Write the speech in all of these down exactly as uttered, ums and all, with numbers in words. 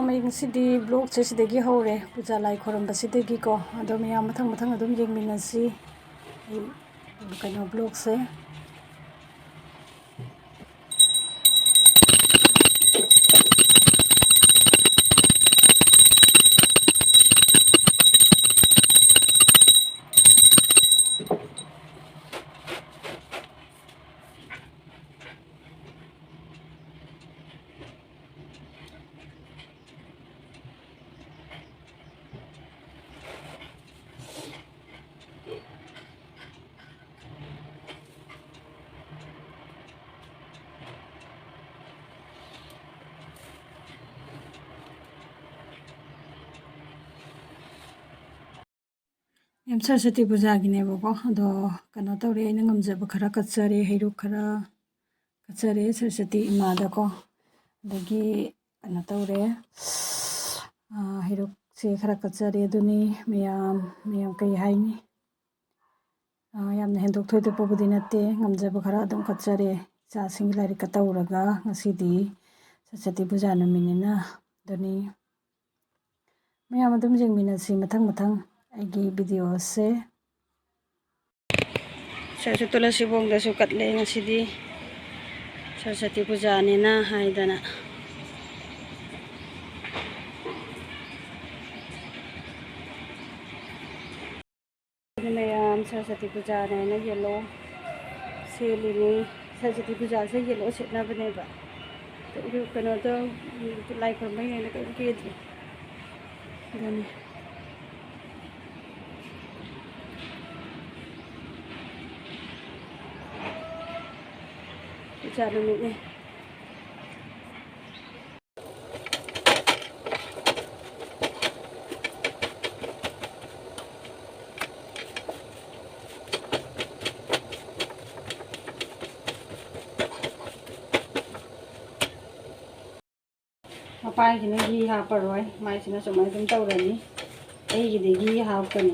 ꯃꯌꯥꯝ, ꯉꯁꯤꯗꯤ vlogꯁꯦ ꯁꯤꯗꯒꯤ ꯍꯧꯔꯦ, ꯄꯨꯖꯥ ꯂꯥꯏ ꯈꯣꯏꯔꯝꯕꯁꯤꯗꯒꯤꯀꯣ꯫ ꯑꯗꯣ ꯃꯌꯥꯝ ꯃꯊꯪ ꯃꯊꯪ ꯑꯗꯨꯝ ꯌꯦꯡꯃꯤꯟꯅꯁꯤ꯫ ꯑꯩ, ꯀꯩꯅꯣ, vlogꯁꯦ꯫ ꯃꯦꯝ, ꯁꯔꯁꯇꯤ ꯄꯨꯖꯥꯒꯤꯅꯦꯕꯀꯣ꯫ ꯑꯗꯣ ꯀꯩꯅꯣ ꯇꯧꯔꯦ, ꯑꯩꯅ ꯉꯝꯖꯕ ꯈꯔ ꯀꯠꯆꯔꯦ, ꯍꯩꯔꯨꯛ ꯈꯔ ꯀꯠꯆꯔꯦ ꯁꯔꯁꯇꯤ ꯏꯃꯥꯗꯀꯣ꯫ ꯑꯗꯒꯤ ꯀꯩꯅꯣ ꯇꯧꯔꯦ, ꯑꯥ, ꯍꯩꯔꯨꯛꯁꯦ ꯈꯔ ꯀꯠꯆꯔꯦ꯫ ꯑꯗꯨꯅꯤ ꯃꯌꯥꯝ, ꯃꯌꯥꯝ ꯀꯩ ꯍꯥꯏꯅꯤ? ꯑꯥ, ꯌꯥꯝꯅ ꯍꯦꯟꯗꯣꯛ ꯊꯣꯏꯗꯣꯛꯄꯕꯨꯗꯤ ꯅꯠꯇꯦ, ꯉꯝꯖꯕ ꯈꯔ ꯑꯗꯨꯝ ꯀꯠꯆꯔꯦ꯫ ꯏꯆꯥꯁꯤꯡꯒꯤ ꯂꯥꯏꯔꯤꯛꯀ ꯇꯧꯔꯒ ꯉꯁꯤꯗꯤ ꯁꯔꯁꯇꯤ ꯄꯨꯖꯥ ꯅꯨꯃꯤꯠꯅꯤꯅ꯫ ꯑꯗꯨꯅꯤ ꯃꯌꯥꯝ ꯑꯗꯨꯝ ꯌꯦꯡꯃꯤꯟꯅꯁꯤ ꯃꯊꯪ ꯃꯊꯪ ꯑꯩꯒꯤ videoꯁꯦ꯫ ꯁꯔꯁꯨ ꯇꯨꯂꯁꯤꯕꯣꯡꯗꯁꯨ ꯀꯠꯂꯦ ꯉꯁꯤꯗꯤ, ꯁꯔꯁꯇꯤ ꯄꯨꯖꯥꯅꯤꯅ ꯍꯥꯏꯗꯅ꯫ ꯑꯗꯨ ꯃꯌꯥꯝ ꯁꯔꯁꯇꯤ ꯄꯨꯖꯥꯅꯦꯅ yellow ꯁꯦꯠꯂꯤꯅꯤ꯫ ꯁꯔꯁꯇꯤ ꯄꯨꯖꯥꯁꯦ yellow ꯁꯦꯠꯅꯕꯅꯦꯕ꯫ ꯑꯗꯨ ꯀꯩꯅꯣꯗꯣ, ꯂꯥꯏ ꯈꯨꯔꯨꯝꯕꯩꯅꯦꯅ ꯀꯔꯤꯝ ꯀꯦꯗ꯭ꯔꯤ꯫ ꯑꯗꯨꯅꯤ꯫ ꯄꯨꯖꯥ ꯅꯨꯃꯤꯠꯅꯤ꯫ ꯃꯄꯥꯒꯤꯁꯤꯅ ꯘꯤ ꯍꯥꯞꯄꯔꯣꯏ, ꯃꯥꯏꯁꯤꯅ ꯁꯨꯃꯥꯏꯅ ꯑꯗꯨꯝ ꯇꯧꯔꯅꯤ꯫ ꯑꯩꯒꯤꯗꯤ ꯘꯤ ꯍꯥꯞꯀꯅꯤ꯫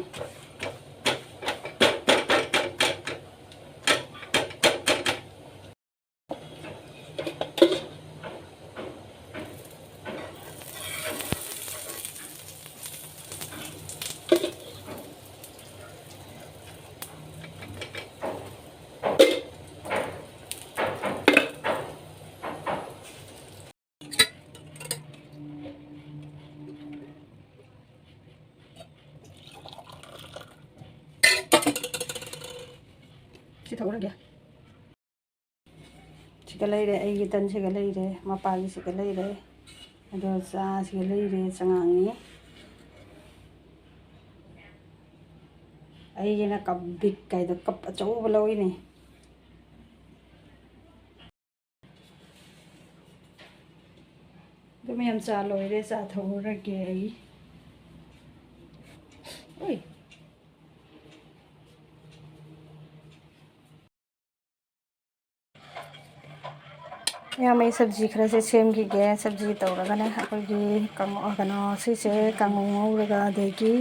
ꯊꯛꯎꯔꯒꯦ꯫ ꯁꯤꯒ ꯂꯩꯔꯦ, ꯑꯩꯒꯤ ꯇꯟꯁꯤꯒ ꯂꯩꯔꯦ, ꯃꯄꯥꯒꯤꯁꯤꯒ ꯂꯩꯔꯦ, ꯑꯗꯣ ꯆꯥꯁꯤꯒ ꯂꯩꯔꯦ, ꯆꯉꯥꯡꯅꯤ꯫ ꯑꯩꯒꯤꯅ ꯀꯞ ꯕꯤꯛ ꯀꯥꯏꯗꯣ, ꯀꯞ ꯑꯆꯧꯕ ꯂꯧꯏꯅꯦ꯫ ꯑꯗꯨ ꯃꯌꯥꯝ ꯆꯥ ꯂꯣꯏꯔꯦ, ꯆꯥ ꯊꯛꯎꯔꯒꯦ ꯑꯩ꯫ ꯎꯏ꯫ ꯃꯌꯥꯝ, ꯑꯩ ꯁꯕꯖꯤ ꯈꯔꯁꯦ ꯁꯦꯝꯈꯤꯒꯦ꯫ ꯁꯕꯖꯤ ꯇꯧꯔꯒꯅꯦ ꯑꯩꯈꯣꯏꯒꯤ ꯀꯥꯡꯉꯧ, ꯀꯩꯅꯣ, ꯁꯤꯁꯦ ꯀꯥꯡꯉꯧ ꯉꯧꯔꯒ, ꯑꯗꯒꯤ,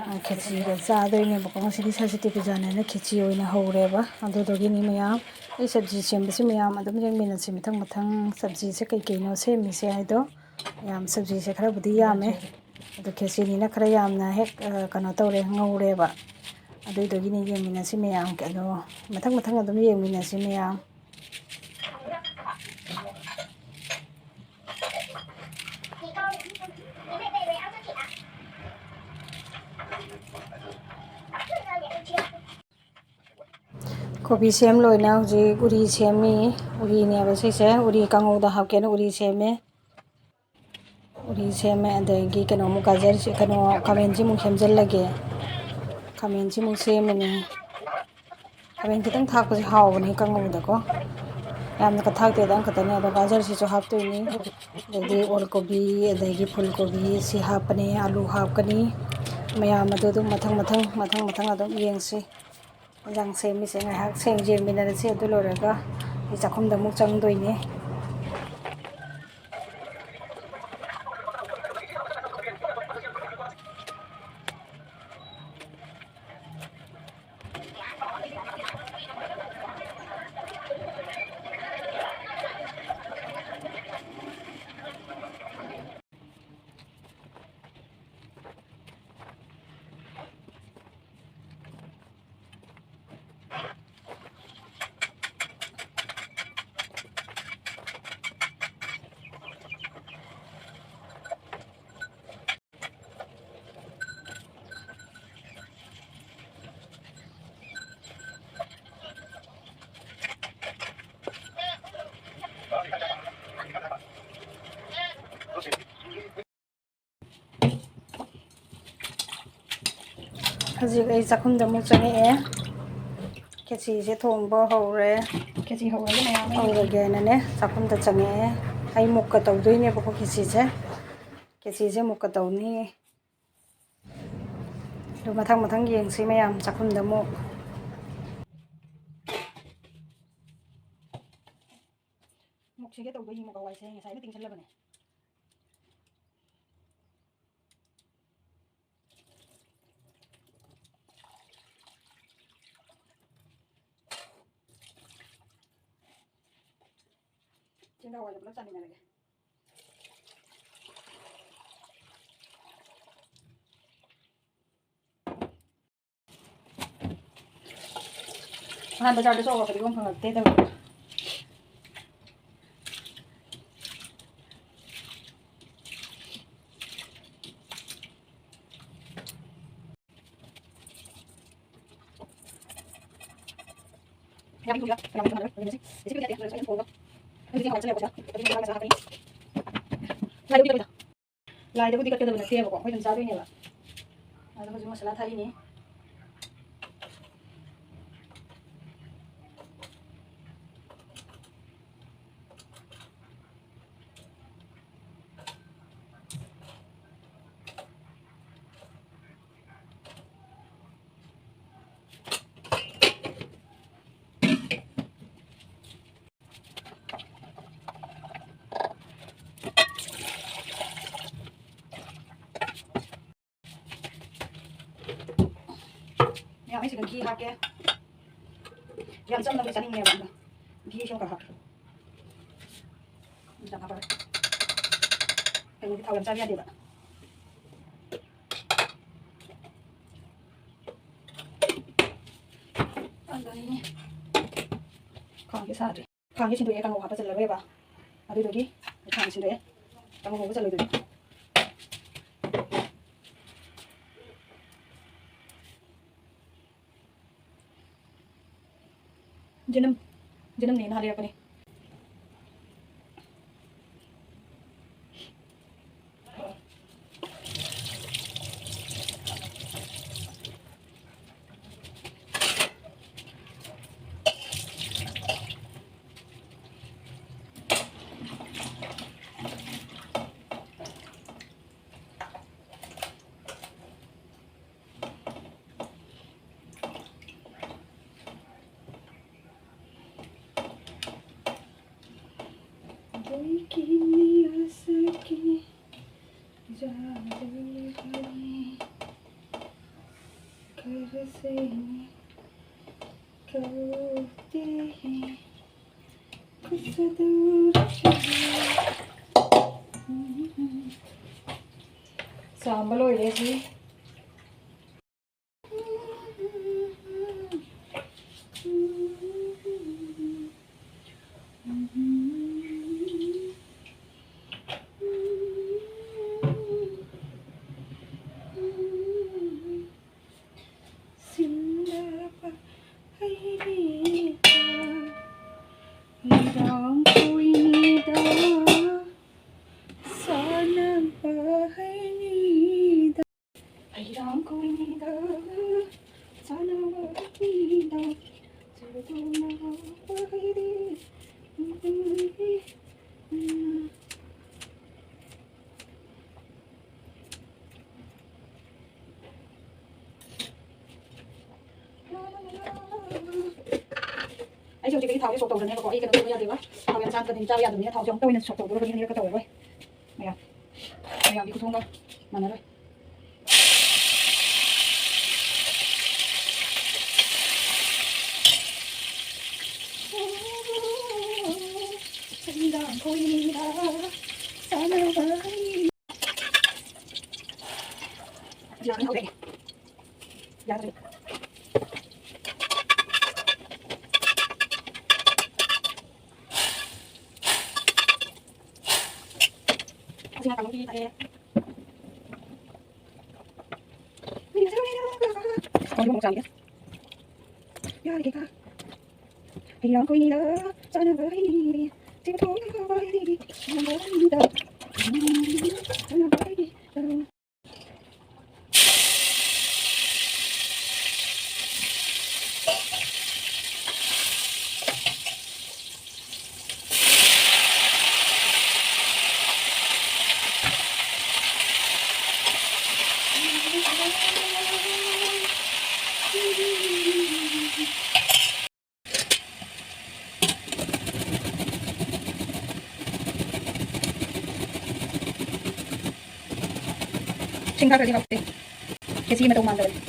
ꯑ, ꯈꯦꯆꯤꯒ ꯆꯥꯗꯣꯏꯅꯦꯕꯀꯣ꯫ ꯉꯁꯤꯗꯤ ꯁꯔꯁ꯭ꯋꯇꯤ ꯄꯨꯖꯥꯅꯦꯅ ꯈꯦꯆꯤ ꯑꯣꯏꯅ ꯍꯧꯔꯦꯕ꯫ ꯑꯗꯨꯗꯨꯒꯤꯅꯤ ꯃꯌꯥꯝ꯫ ꯑꯩ ꯁꯕꯖꯤ ꯁꯦꯝꯕꯁꯤ ꯃꯌꯥꯝ ꯑꯗꯨꯝ ꯌꯦꯡꯃꯤꯟꯅꯁꯤ ꯃꯊꯪ ꯃꯊꯪ꯫ ꯁꯕꯖꯤꯁꯦ ꯀꯩ ꯀꯩꯅꯣ ꯁꯦꯝꯃꯤꯁꯦ ꯍꯥꯏꯗꯣ꯫ ꯃꯌꯥꯝ, ꯁꯕꯖꯤꯁꯦ ꯈꯔꯕꯨꯗꯤ ꯌꯥꯝꯃꯦ꯫ ꯑꯗꯣ ꯈꯦꯆꯤꯅꯤꯅ ꯈꯔ ꯌꯥꯝꯅ ꯍꯦꯛ, ꯑ, ꯀꯩꯅꯣ ꯇꯧꯔꯦ, ꯉꯧꯔꯦꯕ꯫ ꯑꯗꯨꯏꯗꯨꯒꯤꯅꯤ ꯌꯦꯡꯃꯤꯟꯅꯁꯤ ꯃꯌꯥꯝ꯫ ꯑꯗꯣ ꯃꯊꯪ ꯃꯊꯪ ꯑꯗꯨꯝ ꯌꯦꯡꯃꯤꯟꯅꯁꯤ ꯃꯌꯥꯝ꯫ ꯀꯣꯕꯤ ꯁꯦꯝ ꯂꯣꯏꯅ ꯍꯧꯖꯤꯛ ꯎꯔꯤ ꯁꯦꯝꯃꯤ꯫ ꯎꯔꯤꯅꯦꯕ ꯁꯤꯁꯦ, ꯎꯔꯤ ꯀꯥꯡꯉꯧꯗ ꯍꯥꯞꯀꯦꯅ ꯎꯔꯤ ꯁꯦꯝꯃꯦ꯫ ꯎꯔꯤ ꯁꯦꯝꯃꯦ, ꯑꯗꯒꯤ ꯀꯩꯅꯣꯃꯨꯛ ꯒꯥꯖꯔꯁꯤ, ꯀꯩꯅꯣ, ꯈꯥꯃꯦꯟꯁꯤꯃꯨꯛ ꯁꯦꯝꯖꯤꯜꯂꯒꯦ꯫ ꯈꯥꯃꯦꯟꯁꯤꯃꯨꯛ ꯁꯦꯝꯃꯅꯤ꯫ ꯈꯥꯃꯦꯟ ꯈꯤꯇꯪ ꯊꯥꯛꯄꯁꯦ ꯍꯥꯎꯕꯅꯦ ꯀꯥꯡꯉꯧꯗꯀꯣ꯫ ꯌꯥꯝꯅ ꯀ ꯊꯥꯛꯇꯦꯗ, ꯑꯃꯈꯛꯇꯅꯦ꯫ ꯑꯗꯣ ꯒꯥꯖꯔꯁꯤꯁꯨ ꯍꯥꯞꯇꯣꯏꯅꯤ꯫ ꯑꯗꯩꯗꯤ ꯑꯣꯜ ꯀꯣꯕꯤ, ꯑꯗꯒꯤ ꯐꯨꯜ ꯀꯣꯕꯤ ꯁꯤ ꯍꯥꯞꯄꯅꯤ, ꯑꯂꯨ ꯍꯥꯞꯀꯅꯤ꯫ ꯃꯌꯥꯝ ꯑꯗꯨ ꯑꯗꯨꯝ ꯃꯊꯪ ꯃꯊꯪ, ꯃꯊꯪ ꯃꯊꯪ ꯑꯗꯨꯝ ꯌꯦꯡꯁꯤ꯫ ꯌꯦꯟꯖꯥꯡ ꯁꯦꯝꯃꯤꯁꯦ ꯉꯥꯏꯍꯥꯛ ꯁꯦꯝ ꯌꯦꯡꯃꯤꯟꯅꯔꯁꯤ꯫ ꯑꯗꯨ ꯂꯣꯏꯔꯒ ꯑꯩ ꯆꯥꯛꯈꯨꯝꯗ ꯑꯃꯨꯛ ꯆꯪꯗꯣꯏꯅꯦ꯫ ꯍꯧꯖꯤꯛ ꯑꯩ ꯆꯥꯛꯈꯨꯝꯗ ꯑꯃꯨꯛ ꯆꯪꯉꯛꯑꯦ꯫ ꯈꯦꯆꯤꯁꯦ ꯊꯣꯡꯕ ꯍꯧꯔꯦ꯫ ꯈꯦꯆꯤ ꯍꯧꯔꯒꯦ ꯃꯌꯥꯝ ꯑꯩ ꯍꯧꯔꯒꯦꯅꯅꯦ ꯆꯥꯛꯈꯨꯝꯗ ꯆꯪꯉꯛꯑꯦ꯫ ꯑꯩ ꯃꯨꯛꯀ ꯇꯧꯗꯣꯏꯅꯦꯕꯀꯣ ꯈꯦꯆꯤꯁꯦ꯫ ꯈꯦꯆꯤꯁꯦ ꯃꯨꯛꯀ ꯇꯧꯅꯤ꯫ ꯑꯗꯨ ꯃꯊꯪ ꯃꯊꯪ ꯌꯦꯡꯁꯤ ꯃꯌꯥꯝ ꯆꯥꯛꯈꯨꯝꯗ ꯑꯃꯨꯛ꯫ ꯃꯨꯛꯁꯤꯒꯦ ꯇꯧꯕ ꯌꯦꯡꯉꯨꯀꯣ, ꯋꯥꯏꯁꯦ ꯉꯁꯥꯏꯅ ꯇꯤꯡꯁꯜꯂꯕꯅꯦ꯫ ꯆꯦꯡ ꯍꯋꯥꯏꯒ ꯄꯨꯂꯞ ꯆꯥꯃꯤꯟꯅꯔꯒꯦ꯫ ꯅꯍꯥꯟ ꯕꯖꯥꯔꯗꯁꯨ ꯑꯋꯥ ꯐꯗꯤꯒꯣꯝ ꯐꯪꯉꯛꯇꯦ ꯇꯧꯕ꯫ ꯂꯥꯏꯗꯕꯨꯗꯤ ꯀꯠꯀꯗꯕ ꯅꯠꯇꯦꯕꯀꯣ, ꯑꯩꯈꯣꯏ ꯑꯗꯨꯝ ꯆꯥꯗꯣꯏꯅꯦꯕ꯫ ꯑꯗꯣ ꯍꯧꯖꯤꯛ ꯃꯁꯥꯂꯥ ꯊꯥꯛꯏꯅꯦ꯫ ꯃꯌꯥꯝ ꯑꯩꯁꯤꯗ ꯘꯤ ꯍꯥꯞꯀꯦ꯫ ꯌꯥꯝ ꯆꯝꯅꯕꯨ ꯆꯥꯅꯤꯡꯉꯦꯕ ꯑꯗꯣ ꯘꯤ ꯁꯨꯝ ꯈꯔ ꯍꯥꯞꯀꯦ꯫ ꯌꯥꯝ ꯍꯥꯞꯄꯔꯣꯏ꯫ ꯀꯩꯅꯣꯗꯤ ꯊꯥꯎ ꯌꯥꯝ ꯆꯥꯕ ꯌꯥꯗꯦꯕ꯫ ꯑꯗꯨꯅꯤ꯫ ꯈꯥꯡꯁꯦ ꯁꯥꯗ꯭ꯔꯤ꯫ ꯈꯥꯡꯁꯦ ꯁꯤꯟꯗꯣꯛꯑꯦ, ꯀꯥꯡꯉꯧ ꯍꯥꯞꯄ ꯆꯜꯂꯔꯣꯏꯕ꯫ ꯑꯗꯨꯗꯨꯒꯤ ꯈꯥꯡ ꯁꯤꯟꯗꯣꯛꯑꯦ꯫ ꯀꯥꯡꯉꯧ ꯉꯧꯕ ꯆꯜꯂꯣꯏꯗꯣꯏꯅꯤ꯫ ꯌꯦꯅꯝ, ꯌꯦꯅꯝꯅꯦꯅ ꯍꯥꯏꯔꯛꯄꯅꯦ꯫ ꯀꯤꯅꯤ ꯎꯁꯀꯤ ꯖꯥꯗꯨ ꯍꯥꯏ, ꯀꯔꯁꯦ ꯀꯧꯇꯦ ꯍꯦ, ꯈꯨꯁꯗꯨ ꯔꯁꯒꯨꯜꯂꯥ꯫ ꯆꯥꯝꯕ ꯂꯣꯏꯔꯦ ꯁꯤ꯫ ꯁꯤꯟꯅꯕ ꯍꯩꯔꯤꯕ ꯍꯩꯔꯥꯡ ꯀꯣꯏꯅꯤꯗ, ꯁꯥꯟꯅꯕ ꯍꯩꯔꯤꯗ꯫ ꯍꯩꯔꯥꯡ ꯀꯣꯏꯅꯤꯗ, ꯁꯥꯟꯅꯕ ꯍꯩꯔꯤꯗ, ꯆꯨꯔꯨꯅ ꯍꯥꯎꯕ ꯍꯩꯔꯤ꯫ ꯑꯩꯁꯦ ꯍꯧꯖꯤꯛꯇꯤ ꯊꯥꯎꯁꯦ ꯁꯣꯛ ꯇꯧꯔꯅꯦꯕꯀꯣ꯫ ꯑꯩ ꯀꯩꯅꯣ ꯇꯧꯕ ꯌꯥꯗꯦꯕ꯫ ꯊꯥꯎ ꯌꯥꯝ ꯆꯥꯟꯕꯗꯤ ꯆꯥꯕ ꯌꯥꯗꯕꯅꯤꯅ ꯊꯥꯎꯁꯦ ꯑꯃꯨꯛꯇ ꯑꯣꯏꯅ ꯁꯣꯛ ꯇꯧꯗꯣꯔꯕꯅꯤ꯫ ꯑꯅꯤꯔꯛꯀ ꯇꯧꯔꯔꯣꯏ꯫ ꯃꯌꯥꯝ, ꯃꯌꯥꯝꯒꯤ ꯈꯨꯊꯣꯡꯒ ꯃꯥꯟꯅꯔꯣꯏ꯫ ꯌꯥꯔꯦ꯫ ꯑꯁꯤꯅ ꯀꯥꯡꯉꯧꯒꯤ ꯊꯛꯑꯦ꯫ ꯀꯥꯡꯉꯧꯒꯤ ꯃꯣꯔꯣꯛ ꯆꯥꯒꯦ꯫ ꯌꯥꯔꯦ ꯀꯩꯀꯥ꯫ ꯍꯩꯔꯥꯡ ꯈꯣꯏꯅꯤꯗ ꯆꯥꯅꯕ ꯍꯩ꯫ ꯆꯦꯡꯊꯣꯛꯅꯕ ꯍꯩ꯫ ꯆꯥꯅꯕ ꯍꯩ꯫ ꯏꯁꯤꯡ ꯊꯥꯛꯇ꯭ꯔꯗꯤ ꯍꯥꯎꯇꯦ꯫ ꯈꯦꯆꯤ ꯃꯇꯧ ꯃꯥꯟꯗꯕꯅꯤ꯫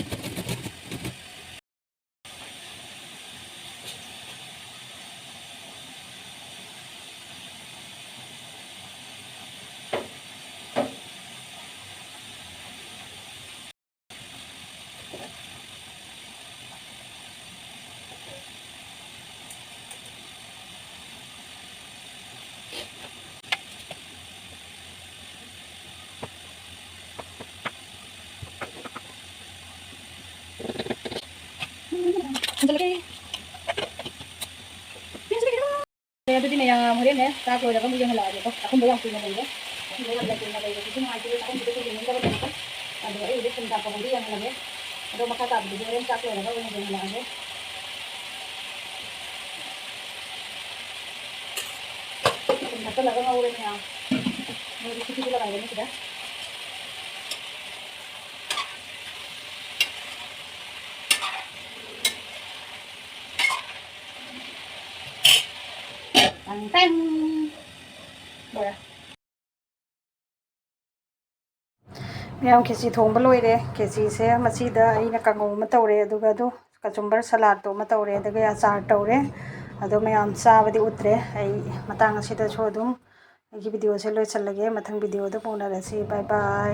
ꯑꯗꯨꯗꯤ ꯃꯌꯥꯝ ꯍꯣꯔꯦꯟꯅꯦ ꯆꯥꯛ ꯂꯣꯏꯔꯒ ꯑꯃꯨꯛ ꯌꯦꯡꯍꯜꯂꯛꯑꯒꯦꯀꯣ꯫ ꯑꯊꯨꯝꯕ ꯌꯥꯝ ꯀꯨꯏꯅ ꯂꯩꯔꯦ꯫ ꯑꯊꯨꯝꯕ ꯌꯥꯝꯅ ꯀꯨꯏꯅ ꯂꯩꯕꯁꯤꯁꯨ ꯅꯨꯡꯉꯥꯏꯇꯦ꯫ ꯆꯥꯛꯈꯨꯝꯁꯤꯗꯁꯨ ꯌꯦꯡꯅꯤꯡꯗꯕꯅꯦꯕꯀꯣ꯫ ꯑꯗꯣ ꯑꯩ ꯍꯧꯖꯤꯛ ꯊꯨꯝ ꯊꯥꯛꯄ ꯐꯥꯎꯗꯤ ꯌꯦꯡꯍꯜꯂꯒꯦ꯫ ꯑꯗꯣ ꯃꯈꯥ ꯇꯥꯕꯗꯨꯗꯤ ꯍꯣꯔꯦꯟ ꯆꯥꯛ ꯂꯣꯏꯔꯒ ꯑꯣꯏꯅ ꯌꯦꯡꯍꯜꯂꯛꯑꯒꯦ꯫ ꯊꯨꯝ ꯊꯥꯛꯆꯜꯂꯒ ꯉꯧꯔꯦ ꯃꯌꯥꯝ꯫ ꯃꯣꯏꯗꯤ ꯁꯤꯁꯨ ꯂꯣꯏꯔꯦ ꯁꯤꯗ꯫ ꯇꯪ ꯇꯪ꯫ ꯂꯣꯏꯔꯦ꯫ ꯃꯌꯥꯝ, ꯈꯦꯆꯤ ꯊꯣꯡꯕ ꯂꯣꯏꯔꯦ꯫ ꯈꯦꯆꯤꯁꯦ ꯃꯁꯤꯗ ꯑꯩꯅ ꯀꯥꯡꯉꯧ ꯑꯃ ꯇꯧꯔꯦ, ꯑꯗꯨꯒ ꯑꯗꯨ ꯀꯆꯨꯝꯕꯔ ꯁꯂꯥꯗꯇꯣ ꯑꯃ ꯇꯧꯔꯦ, ꯑꯗꯨꯒ ꯑꯆꯥꯔ ꯇꯧꯔꯦ꯫ ꯑꯗꯣ ꯃꯌꯥꯝ, ꯆꯥꯕꯗꯤ ꯎꯠꯇ꯭ꯔꯦ꯫ ꯑꯩ ꯃꯇꯥꯡ ꯑꯁꯤꯗꯁꯨ ꯑꯗꯨꯝ ꯑꯩꯒꯤ ꯚꯤꯗꯤꯑꯣꯁꯦ ꯂꯣꯏꯁꯤꯜꯂꯒꯦ꯫ ꯃꯊꯪ ꯚꯤꯗꯤꯑꯣꯗ ꯎꯅꯔꯁꯤ꯫ ꯕꯥꯏ ꯕꯥꯏ꯫